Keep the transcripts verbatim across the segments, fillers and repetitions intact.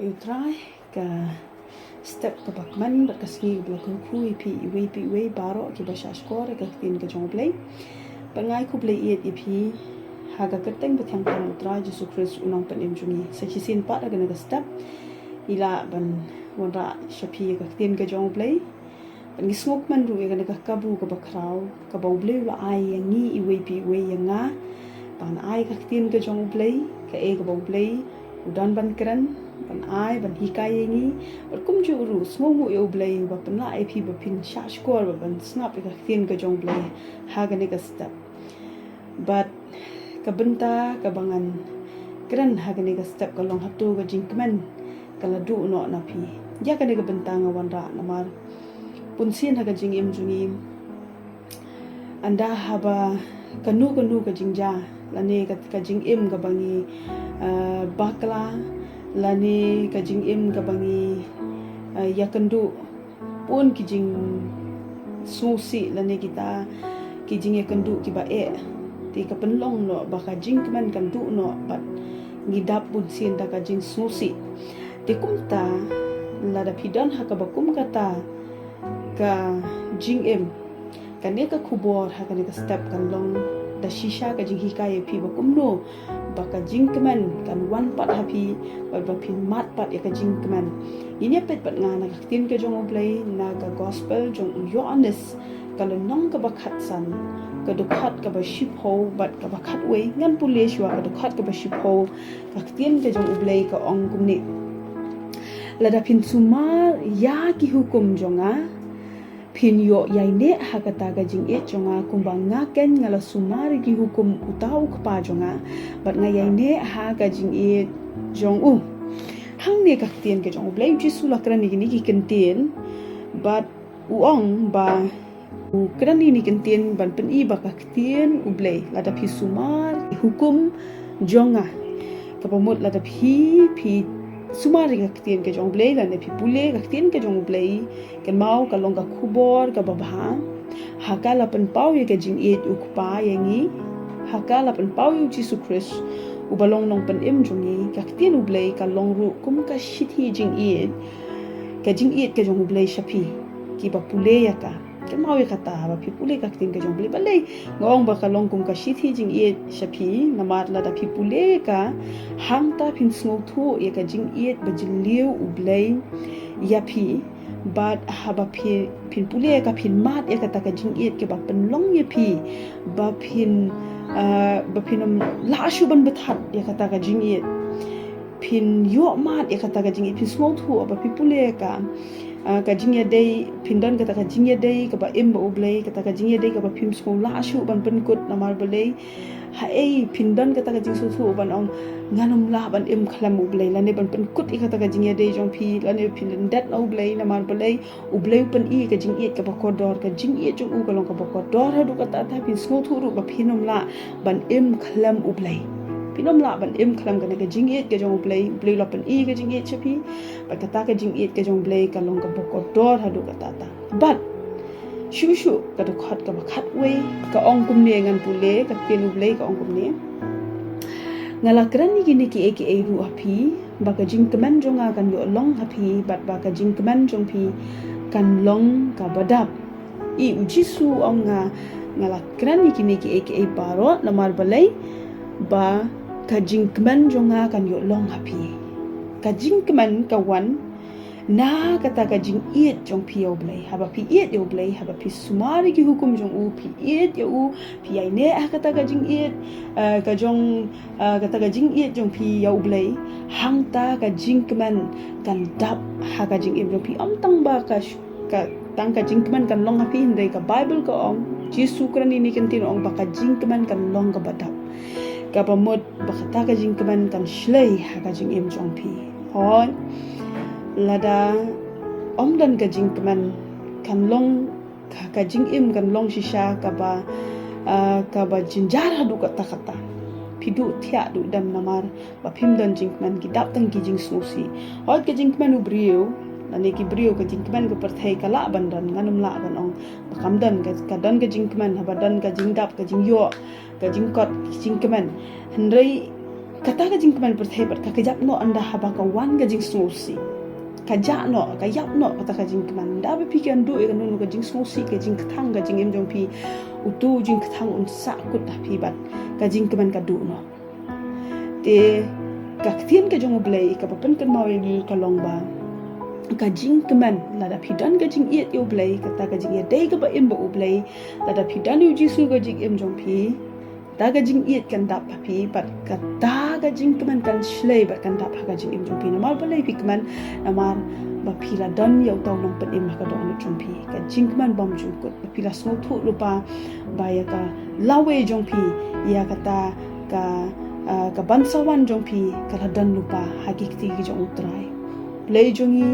U Trai, ka step kaba kmen bad ka sngi kaba la kyrkhu ïa phi iwei pa iwei baroh kiba shahshkor ïa ka ktien ka jong U Blei. Bad nga ai khublei ïeit ïa phi ha ka kyrteng bathiang tam U Trai Jisu Khrist U Nongpynim jong ngi. Sa shisien pat ha kane ka step ngi lah ban wanrah sha phi ïa ka ktien ka jong U Blei. Bad ngi sngewkmen ruh ïa kane ka kabu kaba khraw kaba U Blei u la ai ïa ngi iwei pa iwei, ïa nga, ban ai ka ktien ka jong U Blei, kaei kaba U Blei u don ban kren, ban ai, ban hikai ïa ngi. Bad kumjuh ruh sngewnguh ïa U Blei uba pynlah ïa phi ba phin shahshkor bad ban sngap ïa ka ktien ka jong U Blei ha kane ka step. Bad ka bynta kaba ngan kren ha kane ka step ka long, hato ka jingkmen ka la duh noh na phi? Ïa kane ka bynta nga wanrah namar bunsien ha ka jingim jong ngi, ynda haba kano kano ka jingjia lane ka, ka jingim kaba ngi, ah, bakla, lane ka jingim kaba ngi, ah, ïakynduh bun ki jingsngewsih lane kita ki jingïakynduh kiba eh, te ka pynlong noh ba ka jingkmen kan duh noh bad ngi dap bunsien da ka jingsngewsih. Te kumta, lada phi don ha kaba kum kata ka jingim, kane ka khubor ha kane ka step kan long da shisha ka jinghikai ïa phi ba kumno ba ka jingkmen kan wan pat ha phi, bad ba phin mad pat ïa ka jingkmen. Ngin ïa peit bad nga na ka ktien ka jong U Blei, na ka gospel jong u Ïoannis, ka lynnong kaba khatsan, ka dkhot kaba shiphew bad kaba khatwei. Ngan pule shuwa ka dkhot kaba shiphew, ka ktien ka jong U Blei ka ong kumne: Lada phin sumar ïa ki hukum jong nga, phin ïoh ïaineh ha kata ka jingïeit jong nga, kumba nga keiñ nga la sumar ïa ki hukum uta u Kpa jong nga, bad nga ïaineh ha ka jingïeit jong u. Hangne ka ktien ka jong U Blei, U Jisu u la kren ïa kine ki kyntien, bad u ong ba u kren ïa kine ki kyntien ban pyni ba ka ktien U Blei, lada phi sumar ïa ki hukum jong nga. Kaba mut lada phi, phi sumar ïa ka ktien ka jong U Blei, lane phi pule ka ktien ka jong U Blei, kynmaw ka long ka khubor kaba bha. Ha ka la pynpaw ïa ka jingïeit u Kpa ïa ngi, ha ka la pynpaw ïa U Jisu Khrist uba long Nongpynim jong ngi. Ka ktien U Blei ka long ruh kum ka shithi jingïeit, ka jingïeit ka jong U Blei sha phi kiba pule ïa ka. Kynmaw ïa kata, ba phi pule ka ktien ka jong U Blei. Balei nga ong ba ka long kum ka shithi jingïeit sha phi? Namar lada phi pule ïa ka, hangta phin sngewthuh ïa ka jingïeit ba jylliew U Blei ïa phi. Bad haba phi, phin pule ïa ka, phin mad ïa kata ka jingïeit kaba pynlong ïa phi ba phin, ah, ba phin ym lah shuh ban bthah ïa kata ka jingïeit. Phin ïoh mad ïa kata ka jingïeit, phin sngewthuh ba phi pule ïa ka, ah, ka jingïadei, phin don kata ka jingïadei kaba im bad U Blei, kata ka jingïadei kaba phim sngew lah shuh ban pynkut. Namar balei? Haei phin don kata ka jingsngewthuh ban ong, ngan ym lah ban im khlem U Blei, lane ban pynkut ïa kata ka jingïadei jong phi, lane phin lyndet na U Blei? Namar balei? U Blei u pyni ka jingïeit kaba kordor, ka jingïeit jong u ka long kaba kordor haduh katta katta. Phin sngewthuh ruh ba phin ym lah ban im khlem U Blei. Phin ym lah ban im khlem kane ka jingïeit ka jong U Blei. U Blei u la pyni ka jingïeit sha phi, bad kata ka jingïeit ka jong U Blei ka long kaba kordor haduh katta katta. Bad shuh shuh ka dkhot kaba khatwei ka ong kumne, ngan pule, ka ktien U Blei ka ong kumne: Nga la kren ïa kine kiei kiei ruh ha phi, ba ka jingkmen jong nga kan ïoh long ha phi, bad ba ka jingkmen jong phi kan long kaba dap. I U Jisu u ong, nga, nga la kren ïa kine kiei kiei baroh namar balei? Ba ka jingkmen jong nga kan ïoh long ha phi. Ka jingkmen ka wan na kata ka jingïeit jong phi ïa U Blei. Haba phi ïeit ïa U Blei, haba phi sumar ïa ki hukum jong u, phi ïeit ïa u, phi ïaineh ha kata ka jingïeit, eh, ka jong, eh, kata ka jingïeit jong phi ïa U Blei, hangta ka jingkmen kan dap ha ka jingim jong phi. Ym tang ba ka sh-, ka, tang ka jingkmen kan long ha phi, hynrei ka Baibl ka ong, Jisu kren ïa kine ki ktien, u ong ba ka jingkmen kan long kaba dap. Kaba mut ba kata ka jingkmen kan shlei ha ka jingim jong phi. Hooid, lada ym don ka jingkmen, kan long ka, ka jingim kan long shisha kaba, ah, kaba jynjar haduh katta katta. Phi duh thiah duh dem namar ba phim don jingkmen, ki dap tang ki jingsngewsih. Hooid, ka jingkmen u briew, lane ki briew, ka jingkmen ka pyrthei ka lah ban don, ngan ym lah ban ong ba kam don. Ka, ka don ka jingkmen, haba don ka jingdap, ka jingïoh, ka jingkot, ka jingkmen. Hynrei kata ka jingkmen pyrthei pat ka kjat noh ynda haba ka wan ka jingsngewsih. Ka jah noh, ka ïap noh kata ka jingkmen. Ynda ba phi kynduh ïa kano kano ka jingsngewsih, ka jingkthang ka jingim jong phi, uto u jingkthang un sahkut ha phi bad ka jingkmen ka duh noh. Te ka ktien ka jong U Blei kaba pynkynmaw ïa ngi ka long ba ka jingkmen, lada phi don ka jingïeit ïa U Blei, kata ka jingïadei kaba im bad U Blei, lada phi don ïa U Jisu ha ka jingim jong phi, kata ka jingïeit kan dap ha phi, bad kata ka jingkmen kan shlei bad kan dap ha ka jingim jong phi. Namar balei phi kmen? Namar ba phi la don ïa uta u Nongpynim ha ka dohnud jong phi. Ka jingkmen bymjukut, ba phi la sngewthuh lypa ba ïa ka lawei jong phi, ïa kata ka, ah, ka ban sa wan jong phi ka la don lypa ha ki kti ki jong U Trai. Blei jong ngi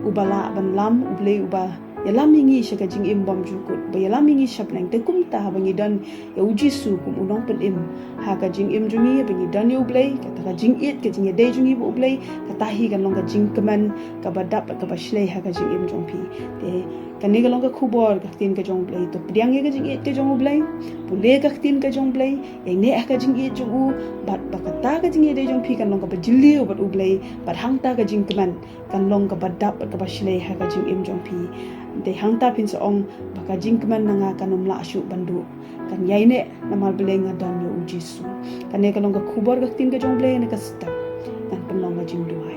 uba lah ban lam, U Blei uba ïalam ïa ngi sha ka jingim bymjukut, ba ïalam ïa ngi sha bneng. Te kumta haba ngi don ïa U Jisu kum u Nongpynim ha ka jingim jong ngi, ba ngi don ïa U Blei, kata ka jingïeit, ka jingïadei jong ngi bad U Blei, kata hi kan long ka jingkmen kaba dap bad kaba shlei ha ka jingim jong phi. Te kane ka long ka khubor ka ktien ka jong U Blei. To pdiang ïa ka jingïeit ka jong U Blei, pule ka ktien ka jong U Blei, ïaineh ha ka jingïeit jong u, bad ba kata ka jingïadei jong phi kan long kaba jylliew bad U Blei, bad hangta ka jingkmen kan long kaba dap bad kaba shlei ha ka jingim jong phi. Te hangta phin sa ong ba ka jingkmen na nga kan ym lah shuh ban duh, kan ïaineh, namar balei nga don ïa U Jisu. Kane ka long ka khubor ka ktien ka jong U Blei, na ka step ngan pynlong ka jingduwai.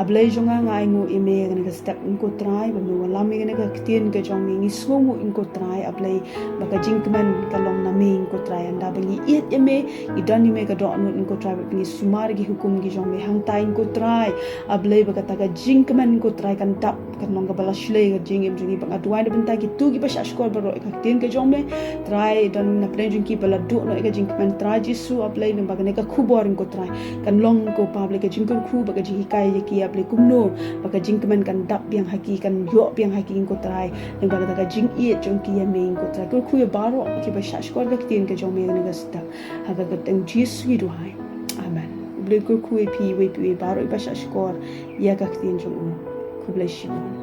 A Blei jong nga, nga ainguh ïa me ha kane ka step, Ko Trai, ba me wallam ïa kane ka ktien ka jong me. Ngi sngewnguh, Ko Trai, A Blei, ba ka jingkmen ka long na me, Ko Trai. Ynda ba ngi ïeit ïa me, ngi don ïa me ha ka dohnud, Ko Trai, ba ngi sumar ki hukum ki jong me, hangta, Ko Trai, A Blei, ba kata ka jingkmen, Ko Trai, kan dap, kan long kaba la shlei ha ka jingim jong ngi. Bad nga duwai na ka bynta kito kiba shahshkor baroh ïa ka ktien ka jong me, Trai, don na pdeng jong ki ba la duh noh ïa ka jingkmen, Trai Jisu, A Blei, lyngba kane ka khubor, Ko Trai, kan long, Ko Pa, A Blei, ka jingkyrkhu bad ka jinghikai ïa ki, A Blei, kumno ba ka jingkmen kan dap biang ha ki, kan ïoh biang ha ki, Ko Trai, lyngba kata ka jingïeit jong ki ïa me, Ko Trai. Kyrkhu ïa baroh kiba shahshkor ka ktien ka jong me ha kane ka step. Ha ka kyrteng Jisu ngi duwai. Amen. U Blei u kyrkhu ïa phi, ïa phi baroh kiba shahshkor ïa ka ktien jong u. Khublei shibun.